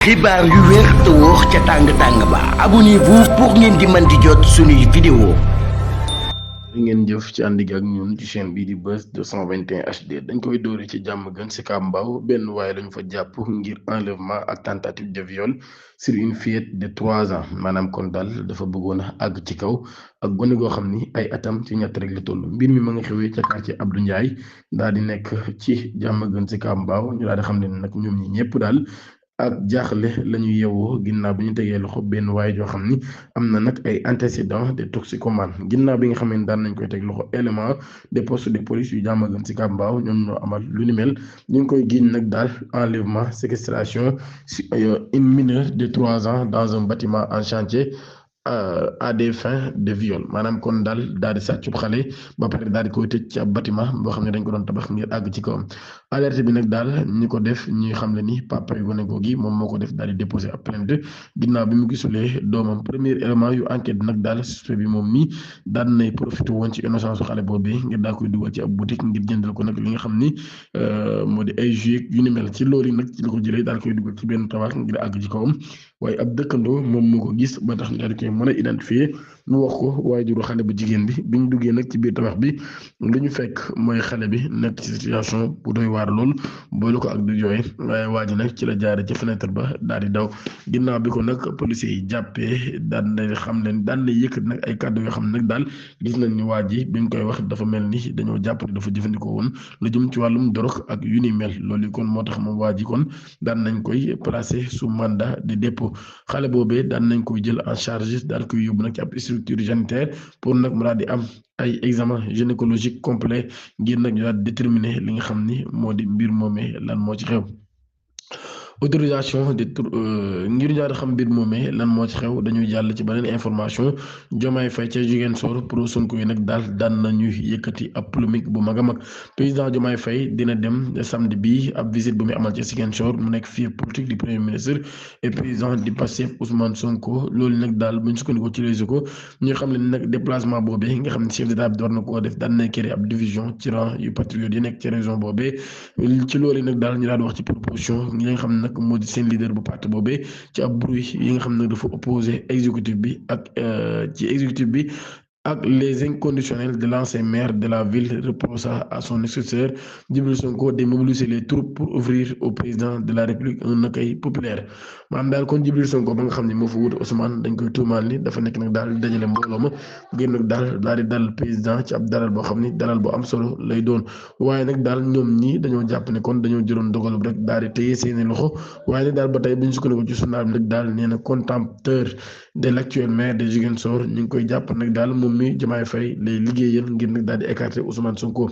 xibaar yu wér te wóor ca tàng-tàng ba abonnez-vous pour ngeen di mën di jot suñuy vidéo. ngeen jëf ci ànd gi ak ñun ci chaîne bii di Buzz 221 HD dañ koy dóore ci jàmm gën si Kambaaw benn waaye lañu fa jàpp ngir enlèvement ak tentative de viol sur une fillette de 3 ans maanaam kon daal dafa bëggoon a àgg ci kaw ak gone goo xam ni ay atam ci ñett rek la toll mbir mi ma nga xewee ca quartier Abdou Ndiaye daal di nekk ci jàmm gën si Kambaaw ñu daal di xam ne nag ñoom ñi ñëpp daal ak jaaxle la ñu yeewoo ginnaaw bi ñu tegee loxo benn waaye joo xam ni am na nag ay antécédents de toxicomane ginnaaw bi nga xam ne daan nañ koy teg loxo élément des postes de police yu Diamaguène Sicap Mbao ñoom ñoo amal lu ni mel ñu ngi koy giiñ nag daal enlèvement séquestration si une mineure de 3 ans dans un bâtiment en chantier à des fins de viol maanaam kon daal di sàccub xale ba pare daal di koy tëj ci ab bâtiment boo xam ne dañ ko doon tabax ngir àgg ci kawam alerte bi nag daal ñi ko def ñuy xam le ni papa yu gone googi moom moo ko def daal di déposé ab plainte ginnaaw bi mu gisulee doomam premier élément yu enquête bi nag daal suspect bi moom mi daan nay profité woon ci innocence su xale boobu ngir daal koy dugal ci ab boutique ngir jëndal ko nag li nga xam ni moo di ay jus yu ni mel ci loolu nag ci la ko jëlee daal koy dugal ci benn tabax ngir àgg ci kawam waaye ab dëkkandoo moom moo ko gis ba tax daal di koy mën a identifier mu wax ko waajuru xale bu jigéen bi ñu duggee nag ci biir tabax bi li ñu fekk mooy xale bi nekk ci situation bu doy waar lool boole ko ak du jooy waaye waa ji nag ci la jaare ci fenêtre ba daal di daw ginnaaw bi ko nag policiers yi jàppee daan na xam leen daan na yëkkat nag ay kàddu yoo xam ne nag daal gis nañ ni waa ji bi ñu koy wax dafa mel ni dañoo jàpp ne dafa jëfandikoo woon lu jëm ci wàllum dorog ak yu ni mel loolu kon moo tax moom waa ji kon daan nañ koy placer sous mandat de dépôt xale boobee daan nañ koy jël en charge daal koy yóbbu nag ci ab structure sanitaire pour nag mu daal di am ay examen gynécologique complet ngir nag ñu daal déterminer li nga xam ni moo di mbir moomee lan moo ci xew. autorisation de tour ngir ñaar xam mbir moomee lan moo ci xew dañuy jàll ci beneen information Diomaye Faye ca Ziguinchor pro Sonko yi nag daal daan nañuy yëkkati ab polémique bu mag a mag président Diomaye Faye dina dem samedi bi ab visite bu muy amal ca Ziguinchor mu nekk fii politique du premier ministre et président du Pastef Ousmane Sonko loolu nag daal bu ñu sukkandikoo ci Les Échos ñu xam ne nag déplacement boobee nga xam ne chef d'état bi door na koo def daan na créer ab division ci rang yu patriotes yi nekk ci région boobee ci loolu nag daal ñu daal di wax ci proposition ñi nga xam ne nag moo di seen leader bu parti boobee ci ab bruit yi nga xam ne dafa opposé exécutif bi ak ci exécutif bi ak les inconditionnels de l'ancien maire de la ville reprocha à son successeur Djibril Sonko de mobiliser les troupes pour offrir au président de la République un accueil populaire maanaam daal kon Djibril Sonko ba nga xam ne moo fa wut Ousmane dañ koy tuumaal ni dafa nekk nag daal dajale mbooloo ma ngir nag daal di dal président ci ab dalal boo xam ni dalal bu am solo lay doon waaye nag daal ñoom ñii dañoo jàpp ne kon dañoo jëloon dogal rek daal di téye seeni loxo waaye nag daal ba tey bu ñu sukkandiku ci journal bi nag daal nee na contempteur de l'actuel maire de Ziguinchor ñu ngi koy jàpp nag daal mi Diomaye Faye lay liggéeyal ngir nag daal di écarter Ousmane Sonko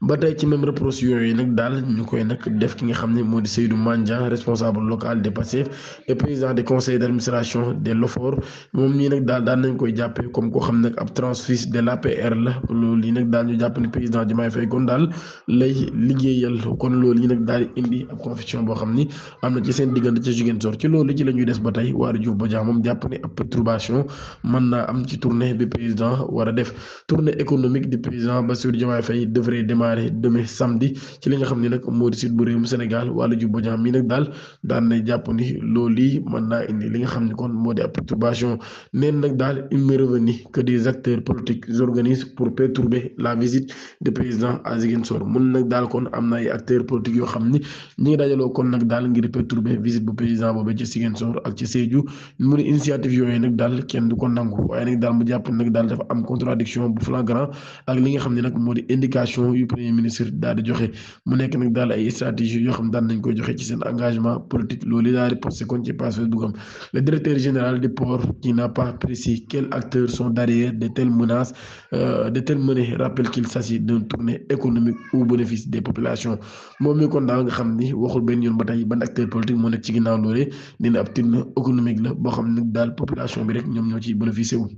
ba tey ci même reproche yooyu nag daal ñu koy nag def ki nga xam ne moo di Seydou Mandiang responsable local des Pastef et président du conseil d'administration de l'OFOR moom nii nag daal daan nañ koy jàppee comme koo xam ne ab transfuge de l'APR la loolu yi nag daal ñu jàpp ne président Diomaye Faye kon daal lay liggéeyal kon loolu yi nag daal di indi ab confusion boo xam ni am na ci seen diggante ci Ziguinchor ci loolu ci la ñuy des ba tey Waly Diouf Bodiang moom jàpp ne ab perturbation mën naa am ci tournée bi président war a def tournée économique du président Bassirou Diomaye Faye devrait démarrer demain samedi ci li nga xam ne nag moo di sud bu réewum Sénégal Waly Diouf Bodiang mii nag daal daan nay jàpp ni loolu yi mën naa indi li nga xam ne kon moo di ab perturbation neen nag daal il m'est revenu que des acteurs politiques organisent pour perturber la visite du président à Ziguinchor mun nag daal kon am na ay acteurs politiques yoo xam ni ñi ngi dajaloo kon nag daal ngir perturber visite bu président boobee ci Ziguinchor ak ci Sédhiou mu ne initiative yooyu nag daal kenn du ko nangu waaye nag daal mu jàpp nag daal dafa am contradiction bu flagrant ak li nga xam ne nag moo di indication yu premier ministre daal di joxe mu nekk nag daal ay stratégie yoo xam daan nañ koy joxe ci seen engagement politique loolu daal di posté kon ci page Facebook am le directeur général du port qui n'a pas précisé quels acteurs sont derrière de telles menaces de telles menées rappelle qu'il s'agit d'une tournée économique au bénéfice des populations moom mi kon daal nga xam ni waxul benn yoon ba tey ban acteur politique moo nekk ci ginnaaw loolee dina ab tournée économique la boo xam ne daal population bi rek ñoom ñoo ciy bénéficié wu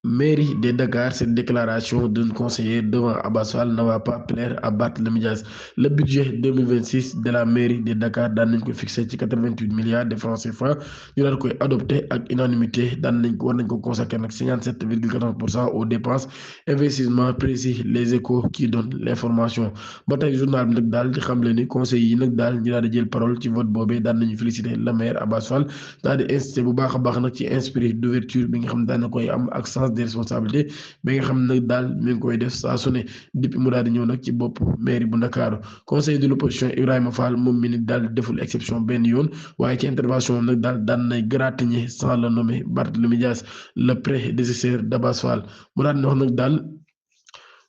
mairie de Dakar, cette déclaration d'un conseiller devant Abbas Fall ne va pas plaire à Barthélémy Dias. Le budget 2026 de la mairie de Dakar daan nañ ko fixé ci 88 milliards de francs CFA ñu daal koy adopté ak unanimité daan nañ ko war nañ ko consacré nag 57,14% aux dépenses investissement précis les échos qui donnent l'information ba tey journal bi nag daal di xamle ni conseil yi nag daal ñu daal di jël parole ci vote boobee daan nañu félicité le maire Abbas Fall daal di insisté bu baax a baax nag ci esprit d'ouverture bi nga xam daan na koy am ak sens des responsabilités bi nga xam nag daal mi ngi koy def saa su ne depuis mu daal di ñëw nag ci bopp mairie bu Ndakaaru conseil de l'opposition Ibrahima Fall moom mi nit daal deful exception benn yoon waaye ci intervention nag daal daan nay gratigner sans le nommer Barthélémy Dias le prédécesseur d'Abbas Fall mu daal di wax nag daal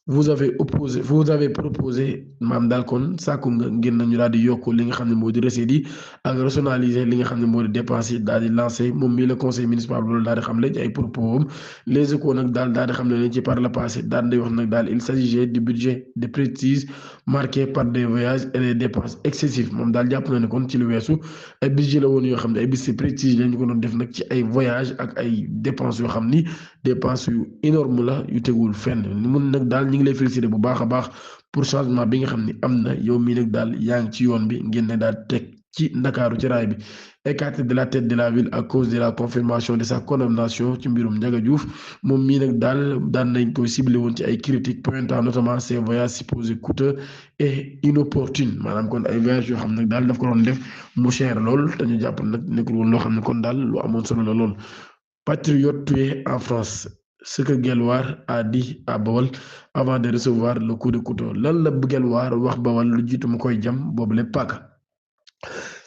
vous avez proposé maam daal kon sàkku nga ngir nañu daal di yokk li nga xam ne moo di recettes yi ak rationaliser li nga xam ne moo di dépenses yi daal di lancé moom mii le conseil municipal loolu daal di xam le ci ay propos am les échos nag daal di xam ne ci par le passé daal di wax nag daal il s'agissait du budget de prestige marqué par des voyages et des dépenses excessives moom daal jàpp na ne kon ci lu weesu ay budget la woon yoo xam ne ay budget prestige lañu ko doon def nag ci ay voyages ak ay dépenses yoo xam ni dépenses yu énorme la yu tegul fenn ni mun nag daal ñu ngi lay féliciter bu baax a baax pour changement bi nga xam ni am na yow mii nag daal yaa ngi ci yoon bi ngeen ne daal teg ci Ndakaaru ci raay bi écarté de la tête de la ville à cause de la confirmation de sa condamnation ci mbirum Ndiaga Diouf moom mii nag daal daan nañ ko ciblé woon ci ay critiques pointant notamment ses voyages supposés coûteux et inopportuns maanaam kon ay voyages yoo xam nag daal daf ko doon def mu cher lool te ñu jàpp nag nekkul woon loo xam ne kon daal lu amoon solo la lool. Patriote tué en France. Ce que Guelwaar a dit à Bawal avant de recevoir le coup de couteau lan la Guelwaar wax Bawal lu jiitu mu koy jam boobu lépp paaka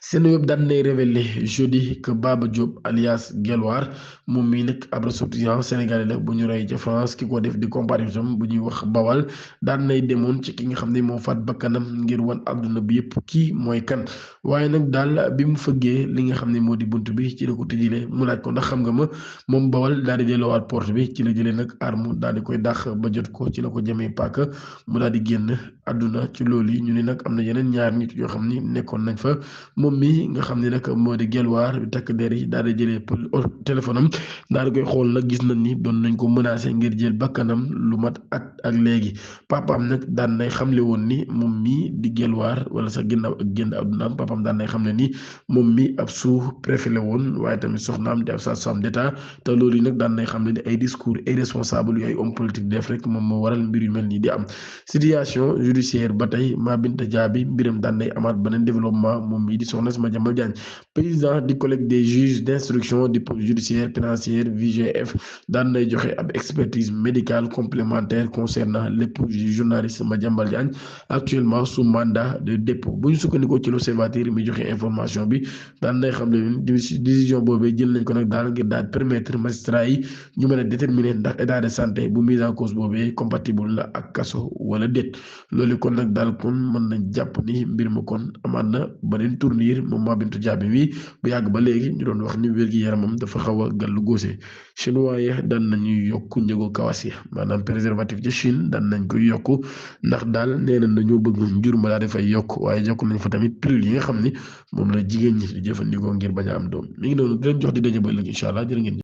Seneweb daan nay révélé jeudi que Baba Diop alias Guelwaar moom mii nag ab ressortissant sénégalais la bu ñu rey ca France ki ko def di comparaison bu ñuy wax Bawal daan nay demoon ci ki nga xam ne moo faat bakkanam ngir wan àdduna bi yëpp kii mooy kan waaye nag daal bi mu fëggee li nga xam ne moo di bunt bi ci la ko tëjilee mu laaj ko ndax xam nga ma moom Bawal daal di delloowaat porte bi ci la jëlee nag arme daal di koy dàq ba jot ko ci la ko jamee paaka mu daal di génn àdduna ci loolu yi ñu ne nag am na yeneen ñaar nit yoo xam ni nekkoon nañ fa moom mi nga xam ne nag moo di Guelwaar bi takk der yi daal di jëlee téléphone am daal di koy xool nag gis nañ ni doon nañ ko menacé ngir jël bakkanam lu mat at ak léegi papaam nag daan nay xamle woon ni moom mii di Guelwaar wala sax ginnaaw ak génn àddunaam papaam daan nay xamle ni moom mi ab sous-préfet la woon waaye tamit soxnaam di ab sage-femme d'État te loolu yi nag daan nay xamle ni ay discours irresponsable yu ay homme politique def rek moom moo waral mbir yu mel nii di am situation judiciaire ba tey Mabinta Diaby mbiram daan nay amaat beneen développement moom mii di soxna Madiambal Diagne président du collège des juges d'instruction du pôle judiciaire pénitentiaire VGF daan nay joxe ab expertise médicale complémentaire concernant l'épouse du journaliste Madiambal Diagne actuellement sous mandat de dépôt bu ñu sukkandikoo ci l'Observateur mi joxe information bi daan nay xam ne décision boobee jël nañ ko nag daal ngir daal permettre magistrat yi ñu mën a déterminer ndax état de santé bu mise en cause boobee compatible la ak kaso wala déet loolu kon nag daal kon mën nañ jàpp ni mbir ma kon amaat na beneen tournure moom Mabinta Diaby mi bu yàgg ba léegi ñu doon wax ni wér-gi-yaramam dafa xaw a gàllu góose chinois yi daan nañuy yokk njëgu kawas yi maanaam préservatif ci Chine daan nañ koy yokk ndax daal nee nañ dañoo bëgg njur ma daal dafay yokk waaye yokk nañ fa tamit pilule yi nga xam ni moom la jigéen ñi di jëfandikoo ngir bañ a am doom mi ngi noonu di leen jox di daje ba ëllëg incha allah jërë ngeen